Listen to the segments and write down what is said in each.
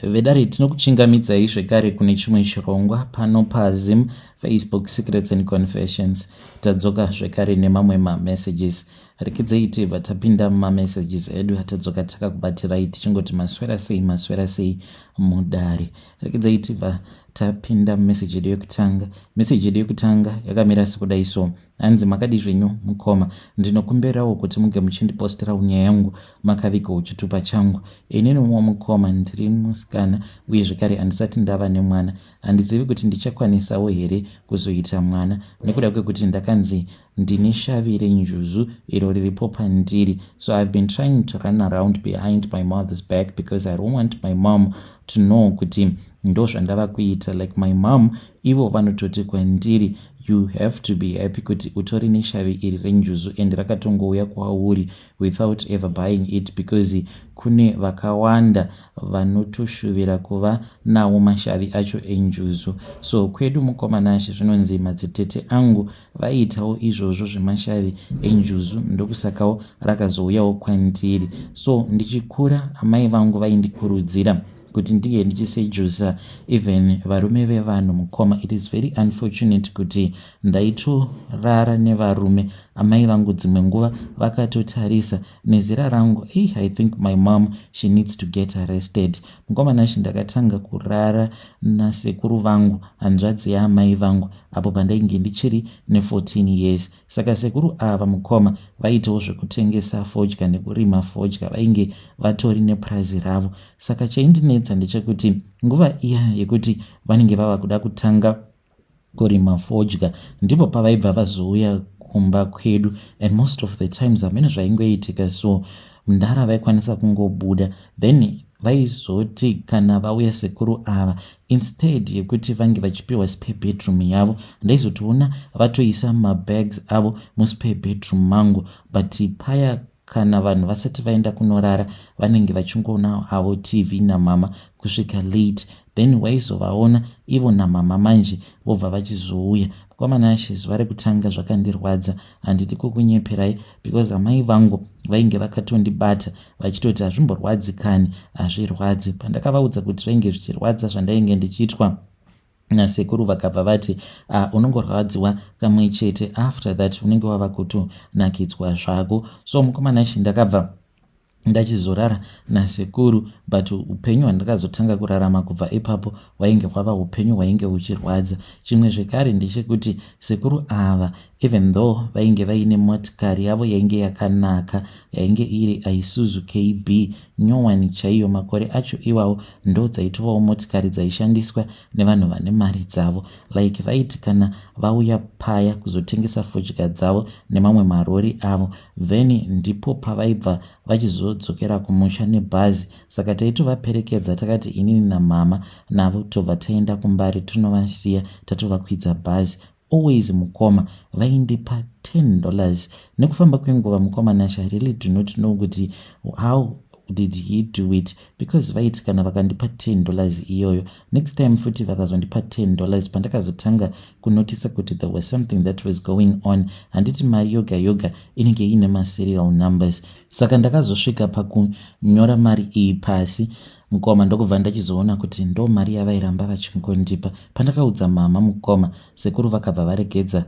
Vedare, tinokuchingamidzai zvekare kune chimwe chirongwa pano paZim Facebook Secrets and Confessions. Tadzoka zvekare nemamwe mamessages. Rekidzei tibva tapinda mumamessages edu atadzoka takakubatirai tichingoti maswera sei, maswera sei mudare. Rekidzei tibva tapinda message yedu yekutanga. Message yedu yekutanga yakamira sekudai so. Hanzi makadii zvenyu mukoma, ndinokumbirawo kuti muge muchindiposterawo nyaya yangu makavigawo chitupa changu. Ininiwo mukoma ndiri musikana uye zvekare handisati ndava nemwana. Handizivi kuti ndichakwanisawo here kuzoita mwana nekuda kwekuti ndakanzi ndine shavi renjuzu iro riripo pandiri. So I've been trying to run around behind my mother's back because I don't want my mom to know kuti ndozvandava kuita. Like my mom ivo vanototi kwandiri, "You have to be happy kuti utori neshavi iri renjuzu and rakatongouya kwauri without ever buying it, because kune vakawanda vanotoshuvira kuva nawo mashavi acho enjuzu." So kwedu, mukoma Nashe, zvinonzi madzitete angu vaiitawo izvozvo zvemashavi enjuzu, ndokusakawo rakazouyawo kwandiri. So ndichikura, amai vangu vaindikurudzira kuti ndinge ndichisejusa even varume vevanhu. Mukoma, it is very unfortunate kuti ndaitorara nevarume, amai vangu dzimwe nguva vakatotarisa. Nezera rangu, hey, I think my mom, she needs to get arrested. Mukoma Nashe, ndakatanga kurara nasekuru vangu, hanzvadzi yaamai vangu, apo pandainge ndichiri ne14 years. Saka sekuru ava, mukoma, vaitawo zvekutengesa fodya nekurima fodya. Vainge vatori nepurazi ravo. Saka chaindinetsa ndechekuti nguva iya yekuti vanenge vava kuda kutanga kurima fodya, ndipo pavaibva vazouya kumba kwedu. And most of the times, hamene zvaingoitika, so mundara vaikwanisa kungobuda. Then vaizoti kana vauya sekuru ava, instead yekuti vange vachipiwa spare bedroom yavo, ndaizotoona vatoisa mabags avo muspare bedroom mangu. But paya kana vanhu vasati vaenda kunorara, vanenge vachingoona havo TV namama kusvika late. Then waizovaona ivo namama manje vobva vachizouya. Mukoma Nashe, zuva rekutanga zvakandirwadza, handidi kukunyeperai, because amai vangu vainge vakatondibata vachitoti hazvimborwadzi kani, hazvirwadzi. Pandakavaudza kuti zvainge zvichirwadza zvandainge ndichiitwa nasekuru, vakabva vati, "Unongorwadziwa kamwe chete, after that unenge wava kutonakidzwa zvako." So mukoma Nashe, ndakabva ndachizorara nasekuru, but upenyu hwandakazotanga kurarama kubva ipapo hwainge hwava upenyu hwainge huchirwadza. Chimwe zvekare ndechekuti sekuru ava, even though vainge vaine motikari yavo yainge yakanaka, yainge iri Isuzu KB nyowani chaiyo, makore acho iwawo ndo dzaitovawo motikari dzaishandiswa nevanhu vane mari dzavo. Like vaiti kana vauya paya kuzotengesa fodya dzavo nemamwe marori avo, then ndipo pavaibva vachizodzokera kumusha nebhazi. Saka taitovaperekedza takati inini namama navo, tobva taenda kuMbare, tonovasiya tatovakwidza bhazi. Always, mukoma, vaindipa $10. Nekufamba kwenguva, mukoma Nashe, I really do not know kuti how did he do it, because vaiti kana vakandipa $10 iyoyo, next time futi vakazondipa $10. Pandakazotanga kunotisa kuti there was something that was going on, handiti mari yoga yoga inenge iine maserial numbers? Saka ndakazosvika pakunyora mari iyi pasi, mukoma, ndokubva ndachizoona kuti ndo mari yavairamba vachingondipa. Pandakaudza mama, mukoma, sekuru vakabva varegedza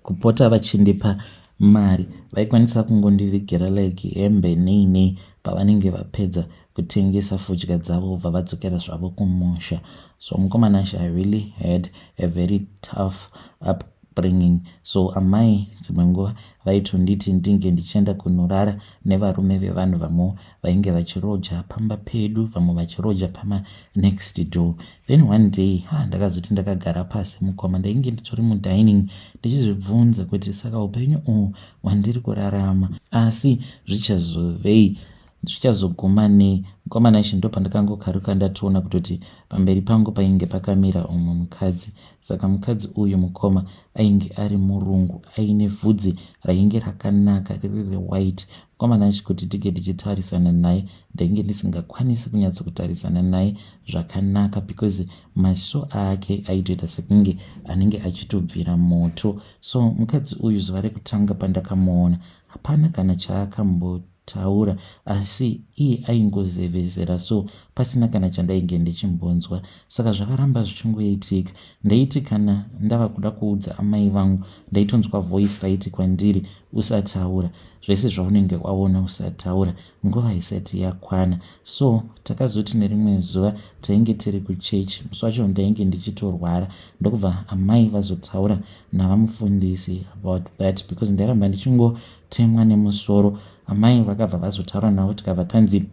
kupota vachindipa mari. Vaikwanisa kungondivigira like hembe nei nei pavanenge vapedza kutengesa fodya dzavo, vobva vadzokera zvavo kumusha. So mukoma Nashe, I really had a very tough upbringing. So amai dzimwe nguva vaitonditi ndinge ndichienda kunorara nevarume vevanhu, vamwe vainge vachiroja pamba pedu, vamwe vachiroja pamanext door. Then one day, ha, ndakazoti ndakagara pasi, mukoma, ndainge nditori mudining ndichizvibvunza kuti saka upenyu uhu hwandiri kurarama, asi zvichazovei, zvichazoguma nei? Mukoma Nashe, ndo pandakangokaruka ndatoona kutoti pamberi pangu painge pakamira umwe mukadzi. Saka mukadzi uyu, mukoma, ainge ari murungu, aine vhudzi rainge rakanaka riri rewhite. Mukoma Nashe, kuti tige tichitarisana naye, ndainge ndisingakwanisi kunyatsokutarisana naye zvakanaka, because maziso ake aitoita sekunge anenge achitobvira moto. So mukadzi uyu, zuva rekutanga pandakamuona, hapana kana chaakambo Taura asi iye aingozevezera so pasina kana chandainge ndichimbonzwa. Saka zvakaramba zvichingoitika. Ndaiti kana ndava kuda kuudza amai vangu ndaitonzwa voice raiti kwandiri usataura. Zvese zvaunenge waona usataura nguva isati yakwana. So takazoti nerimwe zuva tainge tiri kuchechi musi wacho ndainge ndichitorwara ndokubva amai vazotaura navamufundisi about that because ndairamba ndichingotemwa nemusoro. Amai vakabva vazotaura navo tikabva tanzi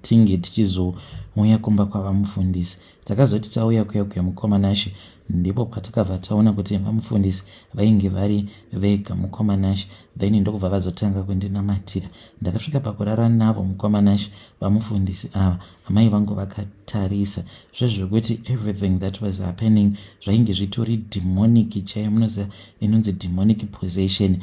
tinge tichizouya kumba kwavamufundisi. Takazoti tauya kuya kuya mukoma Nashe ndipo patakabva taona kuti vamufundisi vainge vari vega mukoma Nashe, then ndokubva vazotanga kundinamatira. Ndakasvika pakurara navo mukoma Nashe, vamufundisi ava, amai vangu vakatarisa zvezvekuti everything that was happening zvainge zvitori demonic chaiyo, munoziva inonzi demonic possession.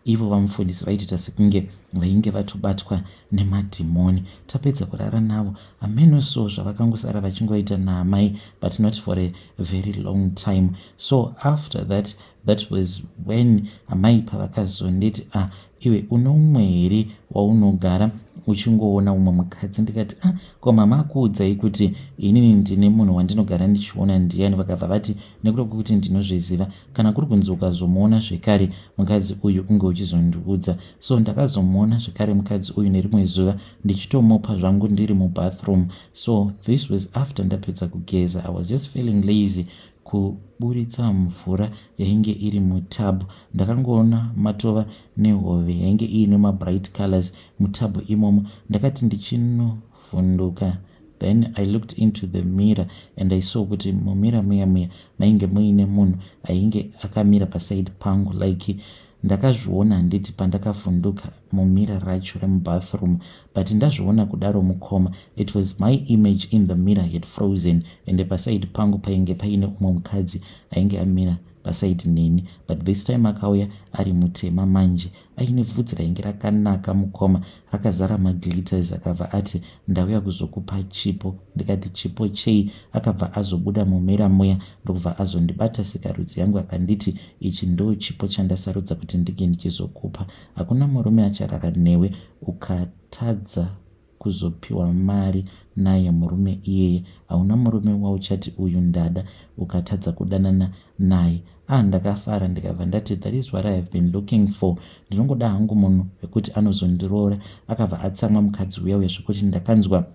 Ivo vamufundisi vaitoita sekunge vainge vatobatwa nemadhimoni. Tapedza kurara navo, hameno so zvavakangosara vachingoita naamai, but not for a very long time. So after that, that was when amai pavakazonditi, "Ah, iwe unomwe here waunogara uchingoona umwe mukadzi?" Ndikati, "Ah, ko mama akuudzai kuti inini ndine munhu wandinogara ndichiona ndiani?" Vakabva vati, "Nekuda kwekuti ndinozviziva, kana kuri kunzi ukazomuona zvekare mukadzi uyu unge uchizondiudza." So ndakazomuona zvekare mukadzi uyu nerimwe zuva ndichitomopa zvangu ndiri mubathroom. So this was after ndapedza kugeza. I was just feeling lazy kuburitsa mvura yainge iri mutub. Ndakangoona matova nehove yainge iine mabright colors mutub imomo. Ndakati ndichinovhunduka, then I looked into the mirror and I saw kuti mumirror muya muya mainge muine munhu ainge akamira paside pangu. Like, ndakazviona handiti pandakavhunduka mumirror racho remubathroom, but ndazviona kudaro mukoma, it was my image in the mirror had frozen, ende paside pangu painge paine umwe mukadzi ainge amira paside neni, but this time akauya ari mutema manje, aine bvudzi rainge rakanaka mukoma, rakazara maglitters. Akabva ati, "Ndauya kuzokupa chipo." Ndikati, "Chipo chei?" Akabva azobuda mumirror muya ndokubva azondibata sikarudzi yangu, akanditi, "Ichi ndo chipo chandasarudza kuti ndinge ndichizokupa. Hakuna murume acharara newe ukatadza kuzopiwa mari naye murume iyeye. Hauna murume wauchati uyu ndada ukatadza kudanana naye." Ah, ndakafara, ndikabva ndati, "That is what I have been looking for. Ndinongoda hangu munhu wekuti anozondiroora." Akabva atsamwa mukadzi uya uya zvekuti ndakanzwa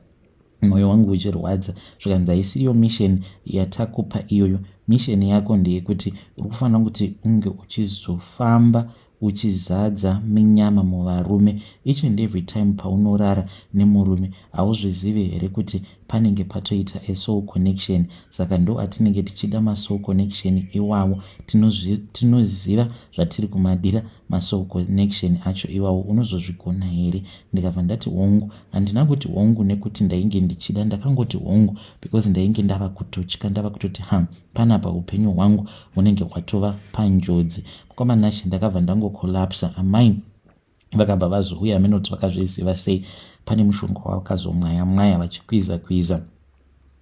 mwoyo wangu uchirwadza. Zvikanzi, "Haisiyo mission yatakupa iyoyo. Mission yako ndeyekuti uri kufanira kuti unge uchizofamba uchizadza minyama muvarume each and every time paunorara nemurume. Hauzvizivi here kuti panenge patoita asoul connection? Saka ndo atinenge tichida masoul connection iwawo. Tinoziva zvatiri kumadira masoul connection acho iwawo. Unozozvigona here?" Ndikabva ndati, "Hongu." Handina kuti hongu nekuti ndainge ndichida, ndakangoti hongu because ndainge ndava kutotya, ndava kutoti, "Ha, panapa upenyu hwangu hunenge hwatova panjodzi." Mukoma Nashe, ndakabva ndangocollapsa. Amai vakabva vazouya, amenoti vakazviziva sei, pane mushonga wavakazomwaya mwaya vachikwiza kwiza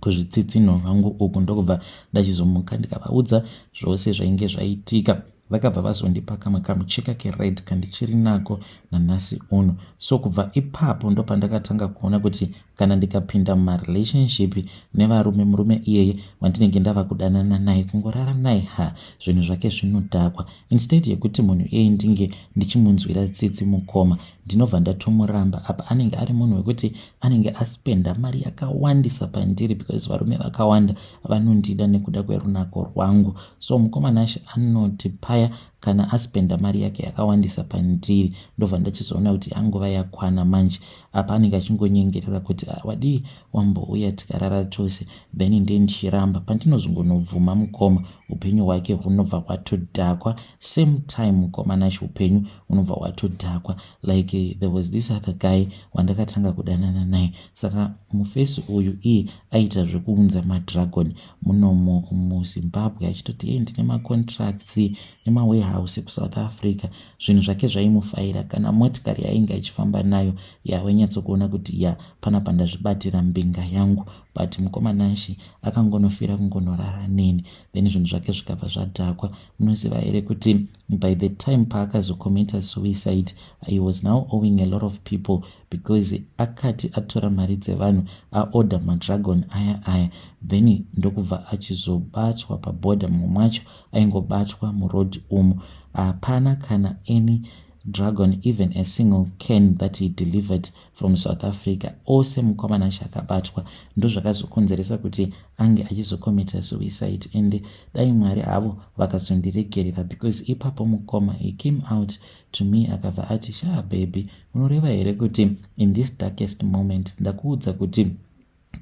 kuzvitsitsinho zvangu uku, ndokubva ndachizomuka ndikavaudza zvose zvainge zvaitika. Vakabva vazondipa kamwe kamucheka kered kandichiri nako nanhasi uno. So kubva ipapo ndopandakatanga kuona kuti kana ndikapinda mumarelationship nevarume, murume iyeye wandinenge ndava kudanana naye, kungorara naye, ha, zvinhu zvake zvinodhakwa. Instead yekuti munhu iyeye ndinge ndichimunzwira tsitsi mukoma, ndinobva ndatomuramba. Apa anenge ari munhu wekuti anenge aspenda mari yakawandisa pandiri, because varume vakawanda vanondida nekuda kwerunako rwangu. So mukoma Nashe, anoti paya kana aspenda mari yake yakawandisa pandiri, ndobva ndachizoona kuti anguva yakwana manje. Apa anenge achingonyengerera kuti, ah, wadii wambouya tikarara tose?" Then ndiye ndichiramba. Pandinozongonobvuma mukoma, upenyu hwake hunobva hwatodhakwa same time. Mukoma Nashe, upenyu hunobva hwatodhakwa. Like, there was this other guy wandakatanga kudanana naye. Saka mufesi uyu iye aita zvekuunza madragon munomo muZimbabwe, achitoti, "Ei, ndine macontracts nemawarehouse kuSouth Africa." Zvinhu zvake zvaimufaira, kana motikari yainge achifamba nayo yawainyatsokuona kuti, ya, panapa ndazvibatira mbinga yangu. But mukoma Nashi akangonofira kungonorara neni, then zvinhu zvake zvikabva zvadhakwa. Munoziva here kuti by the time paakazocommita suicide, he was now owing a lot of people, because akati atora mari dzevanhu, aorder madragon aya aya, then ndokubva achizobatwa pabhodha. Mumwe mwacho aingobatwa muroad umu. Hapana kana any dragon, even a single can that he delivered from South Africa. Ose, mukoma Nashi, akabatwa. Ndozvakazokonzeresa kuti ange achizocommita suicide. And dai Mwari havo vakazondiregerera, because ipapo, mukoma, he came out to me, akabva ati, "Sha baby, unoreva here kuti in this darkest moment ndakuudza kuti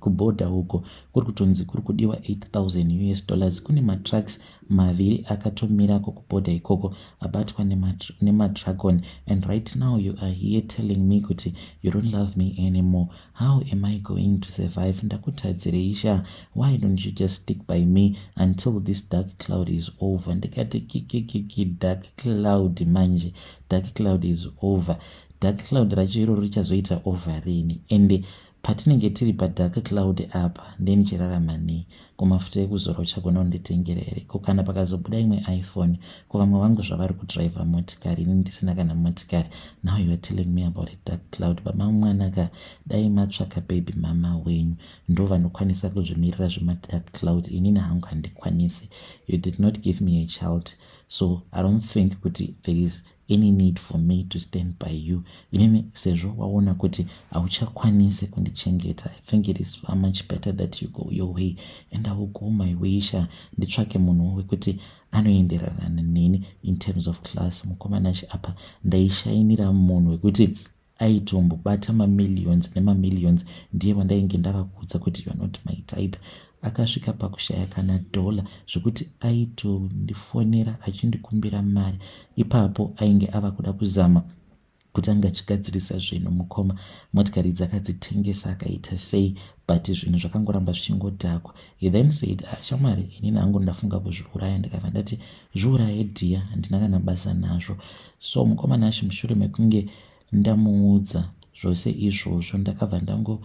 kubhodha uko kuri kutonzi kuri kudiwa US$8000, kune matrucks maviri akatomirako kubhodha ikoko abatwa nemadragon, and right now you are here telling me kuti you don't love me anymore? How am I going to survive? Ndakutadzirei sha? Why don't you just stick by me until this dark cloud is over?" Ndikati, "Kikikiki, dark cloud manje? Dark cloud is over? Dark cloud racho iroro richazoita over rini? And patinenge tiri padark cloud apa, ndenichirarama nei? Kumafuta ekuzora uchagona kunditengera here? Ko kana pakazobuda imwe iPhone? Ko vamwe vangu zvavari kudhiraivha motikari, ini ndisina kana motikari? Now you are telling me about a dark cloud. Baba mwanaka, dai matsvaka baby mama wenyu, ndo vanokwanisa kuzvimirira zvemadark cloud. Inini hangu handikwanisi. You did not give me a child, so I don't think kuti there is any need for me to stand by you. Inini, sezvo waona kuti hauchakwanisi kundichengeta, I think it is far much better that you go your way and I will go my way sha. Nditsvake munhu wekuti anoenderana neni in terms of class." Mukoma Nashi, apa ndaishainira munhu wekuti aitombobata mamillions nemamillions. Ndiye wandainge ndava kuudza kuti, "You are not my type." Akasvika pakushaya kana dhola, zvekuti aitondifonera achindikumbira mari. Ipapo ainge ava kuda kuzama kuti anga achigadzirisa zvinhu. Mukoma, motikari dzakadzitengesa, akaita sei, but zvinhu zvakangoramba zvichingodhakwa. He then said, "Ah, shamwari, inini hangu ndafunga kuzviuraya." Ndikabva ndati, "Zviuraye dear, handina kana basa nazvo." So mukoma Nashi, mushure mekunge ndamuudza zvose izvozvo, ndakabva ndangoturn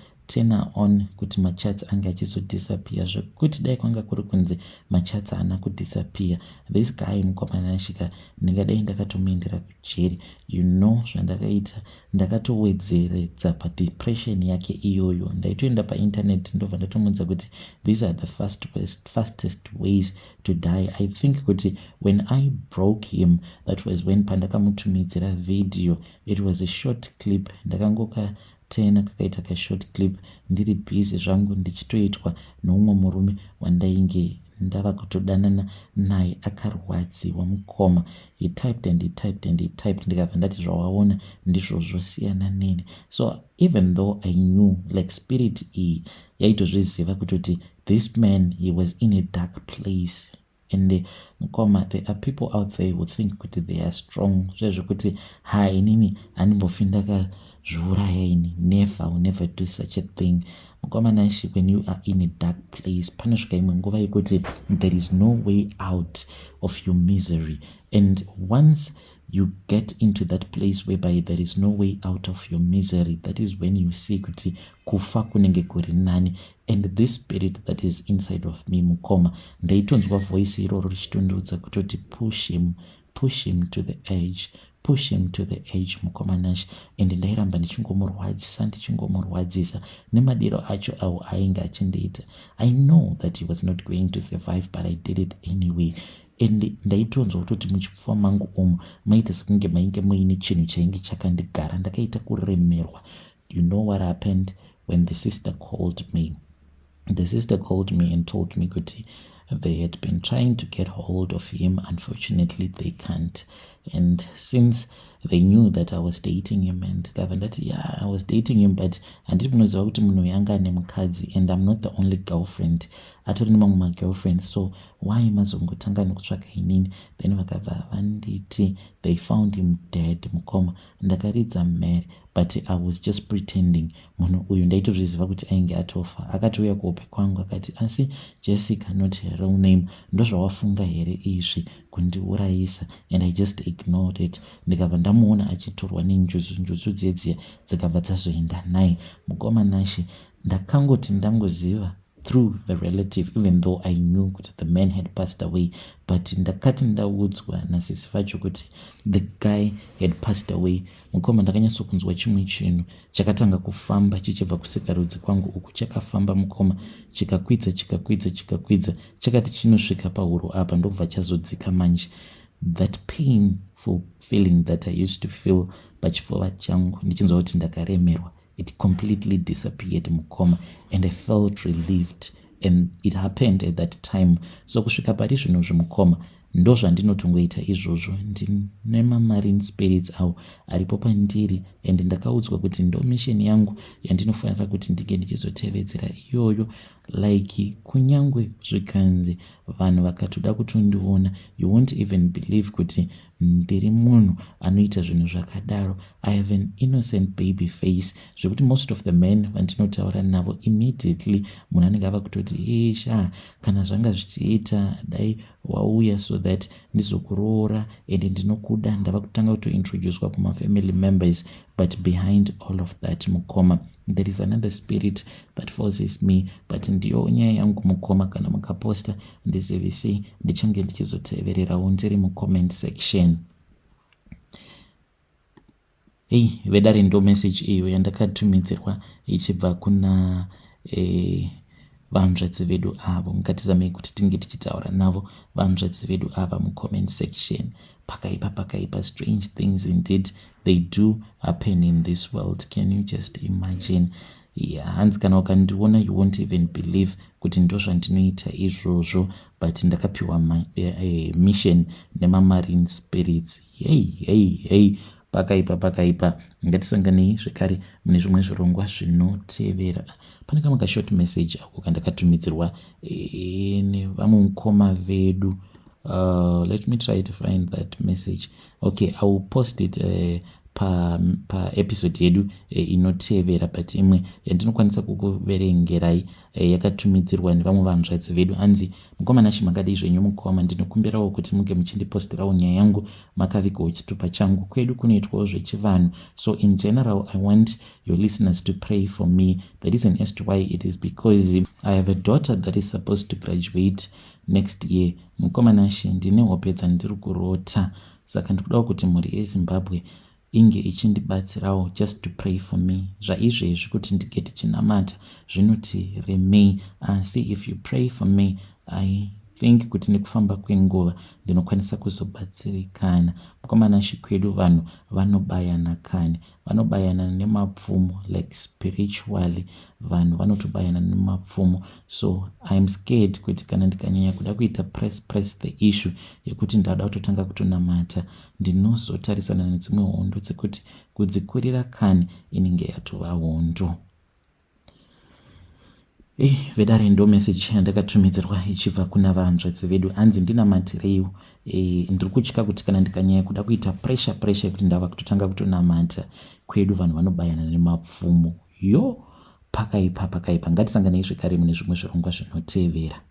on kuti machats ange achizodisappear, zvekuti dai kwanga kuri kunzi machats haana kudisappear, this guy, mukoma Nashi ka, ndingadai ndakatomuendera kujeri. You know zvandakaita? Ndakatowedzeredza padepression yake iyoyo. Ndaitoenda painternet, ndobva ndatomuudza kuti these are the fastest ways to die. I think kuti when I broke him, that was when pandakamutumidzira video. It was a short clip. Ndakangokatena kakaita kashort clip, ndiri busy zvangu ndichitoitwa noumwe murume wandainge ndava kutodanana naye. Akarwadziwa, mukoma. He typed and he typed and he typed. Ndikabva ndati, "Zvawaona ndizvo, zvosiyana neni." So even though I knew, like, spirit iyi yaitozviziva kutoti this man, he was in a dark place. And mukoma, there are people out there who think kuti they are strong, zvezvekuti, "Ha, inini handimbofi ndakazviuraya ini. Never will never do such a thing." Mukoma Nashi, when you are in a dark place, panosvika imwe nguva yekuti there is no way out of your misery. And once you get into that place whereby there is no way out of your misery, that is when you see kuti kufa kunenge kuri nani. And this spirit that is inside of me, mukoma, ndaitonzwa voice iroro richitondiudza kutoti, "Push him, push him to the edge, push him to the edge." Mukoma Nash, and ndairamba ndichingomurwadzisa, ndichingomurwadzisa nemadiro acho awo ainge achindiita. I know that he was not going to survive, but I did it anyway. And ndaitonzwa kutoti muchipfuva mangu umu maita sekunge mainge muine chinhu chainge chakandigara. Ndakaita kuremerwa. You know what happened when the sister called me? The sister called me and told me kuti they had been trying to get hold of him. Unfortunately, they can't. And since they knew that I was dating him, and ndikabva ndati, "Yeah, I was dating him, but handiri munoziva kuti munhu uyu anga ane mukadzi, and I'm not the only girlfriend, atori nemamwe magirlfriend, so why mazongotanga nekutsvaka inini?" Then vakabva vanditi they found him dead. Mukoma, ndakaridza mhere, but I was just pretending. Munhu uyu ndaitozviziva kuti ainge atofa. Akatouya kuhope kwangu akati, "Asi Jessica," not her real name, "ndozvawafunga here izvi, kundiurayisa?" And I just ignored it. Ndikabva ndamuona achitorwa nenjuzu. Njuzu dzedziya dzikabva dzazoenda naye. Mukoma Nashi, Ndakangoti ndangoziva through the relative, even though I knew kuti the man had passed away, but ndakati ndaudzwa nasisi vacho kuti the guy had passed away, mukoma, ndakanyatsokunzwa chimwe chinhu chakatanga kufamba chichibva kusikarudzi kwangu uku. Chakafamba, mukoma, chikakwidza, chikakwidza, chikakwidza, chakati chinosvika pahuro apa, ndobva chazodzika manje. That painful feeling that I used to feel pachipfuva changu, ndichinzwa kuti ndakaremerwa, it completely disappeared, mukoma, and I felt relieved. And it happened at that time. So kusvika pari zvino zvimukoma, ndo zvandinotongoita izvozvo. Ndine mamarine spirits avo aripo pandiri, and ndakaudzwa kuti ndo mission yangu yandinofanira kuti ndinge ndichizotevedzera iyoyo. Like, kunyangwe zvikanzi vanhu vakatoda kutondiona, you won't even believe kuti ndiri munhu anoita zvinhu zvakadaro. I have an innocent baby face, zvekuti most of the men vandinotaura navo, immediately munhu anenge ava kutoti, "Esha, kana zvanga zvichiita, dai wauya so that ndizokuroora, ende ndinokuda." Ndava kutanga kutointroducwa kumafamily members. But behind all of that, mukoma, there is another spirit that forces me. But ndiyo nyaya yangu, mukoma. Kana mukaposta, ndizivisei, ndichange ndichizotevererawo ndiri mucomment section. Hei vedare, ndo message iyo yandakatumidzirwa ichibva kuna vanzvadzi vedu avo. Ngatizamei kuti tinge tichitaura navo vanzvadzi vedu ava mucomment section. Pakaipa, pakaipa. Strange things indeed, they do happen in this world. Can you just imagine? Yeah, hanzi kana ukandiona, you won't even believe kuti ndo zvandinoita izvozvo, but ndakapiwa mission nemamarine spirits. Hei hei hei, pakaipa, pakaipa. Ngatisanganei zvekare mune zvimwe zvirongwa zvinotevera. Pane kamwe kashort message ako kandakatumidzirwa nevamwe mukoma vedu. Let me try to find that message. Okay, I will post it paepisode pa yedu inotevera. But imwe yandinokwanisa kukuverengerai yakatumidzirwa nevamwe vanzvadzi vedu. Hanzi, "Mukoma Nashi, makadii zvenyu? Mukoma, ndinokumbirawo kuti munge muchindipostirawo nyaya yangu makavigawo chitupa changu. Kwedu kunoitwawo zvechivanhu, so in general I want your listeners to pray for me. The reason as to why it is because I have a daughter that is supposed to graduate next year. Mukoma Nashi, ndine hope dzandiri kurota, saka ndikudawo kuti mhuri yeZimbabwe inge ichindibatsirawo, just to pray for me. Zvaizvezvi kuti ndinge ndichinamata zvinoti remei, asi if you pray for me, I think kuti nekufamba kwenguva ndinokwanisa kuzobatsirikana. Mukoma Nashi, kwedu vanhu vanobayana kani, vanobayana nemapfumo. Like, spiritually vanhu vanotobayana nemapfumo. So I am scared kuti kana ndikanyanya kuda kuita press the issue yekuti ndada kutotanga kutonamata, ndinozotarisana nedzimwe hondo dzekuti kudzikurira kani inenge yatova hondo." Ei vedare, ndo message yandakatumidzirwa ichibva kuna vanzvadzi vedu. Hanzi, "Ndinamatireiwo. Ndiri kutya kuti kana ndikanyanya kuda kuita pressure yekuti ndava kutotanga kutonamata, kwedu vanhu vanobayana nemapfumo." Yo, pakaipa, pakaipa. Ngatisanganei zvekare mune zvimwe zvirongwa zvinotevera.